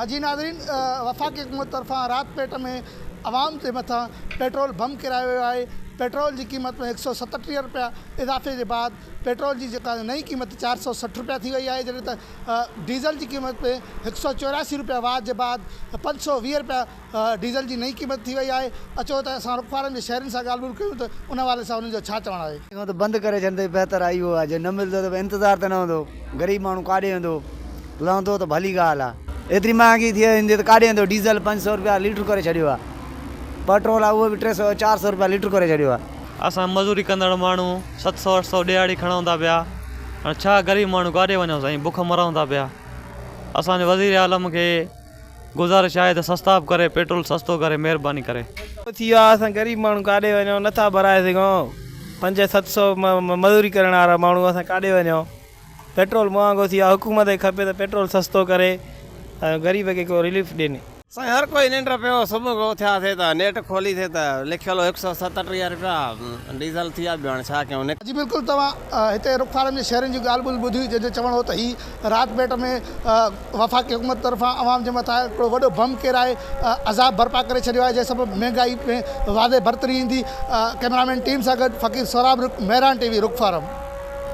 جي ناظرين وفاقي حڪومت طرفان رات پيٽ ۾ عوام جي مٿان پيٽرول بم ڪيرايو ويو آهي، پيٽرول جي قيمت ۾ 137 رپيا اضافي جي بعد پيٽرول جي جيڪا نئين قيمت 460 رپيا ٿي وئي آهي، جڏهن ته ڊيزل جي قيمت ۾ 184 رپيا واڌ جي بعد 520 رپيا ڊيزل جي نئين قيمت ٿي وئي آهي. اچو ته اسان رخ فارم جي شهرين سان ڳالهه ٻولهه ڪيون ته ان حوالي سان انهن جو ڇا چوڻ آهي. کان ته بند ڪري ڇڏن ته بهتر آهي اهو آهي جي نه ملندو ته انتظار ته نه هوندو غريب ماڻهو ڪاڏي ويندو لهندو ته ڀلي ڳالهه آهي ايتري مهانگي ٿي ويندي ته ڪاڏي ويندو ڊيزل 500 رپيا ليٽر ڪري ڇڏيو آهي پيٽرول آهي اهو به 300 400 رپيا ليٽر ڪري ڇڏيو آهي. اسان مزوري ڪندڙ ماڻهو 700 800 ڏهاڙي کڻون ٿا پيا هاڻي ڇا غريب ماڻهو ڪاڏي وڃون سائين بک مرون ٿا پيا اسان جي وزير اعظم کي گذارش آهي ته سستا به ڪري پيٽرول سستو ڪري مهرباني ڪري. ٿي ويو آهي اسان غريب ماڻهو ڪاڏي وڃون نٿا ڀرائي سگهون 5 700 مزوري ڪرڻ وارا ماڻهو اسان ڪاڏي وڃون پيٽرول مهانگو ٿي ويو آهي حڪومت کي کپي ته پيٽرول سستو ڪري ۽ غريب کي ڪو رليف ڏين. سائين هر ڪوئي ننڊ پيو صبح کان اٿيا سي ته نيٽ کولي سي ته لکيل هو 137 رپيا ڊيزل ٿي ويا ٻيو هاڻي ڇا ڪيون. جي بلڪل توهان هتي رخ فارم جي شهرين جي ڳالهه ٻولهه ٻڌي جنهن جو چوڻ هو ته هي رات پيٽ ۾ وفاقي حڪومت طرفان عوام جي مٿان هڪڙو وڏو بم ڪيرائي عذاب برپا ڪري ڇڏيو آهي جنهن سبب مهنگائي ۾ واضح برتري ايندي. ڪئميرامين ٽيم سان گڏ فقير سهراب رڪ، مهراڻ ٽي وي، رڪ فارم.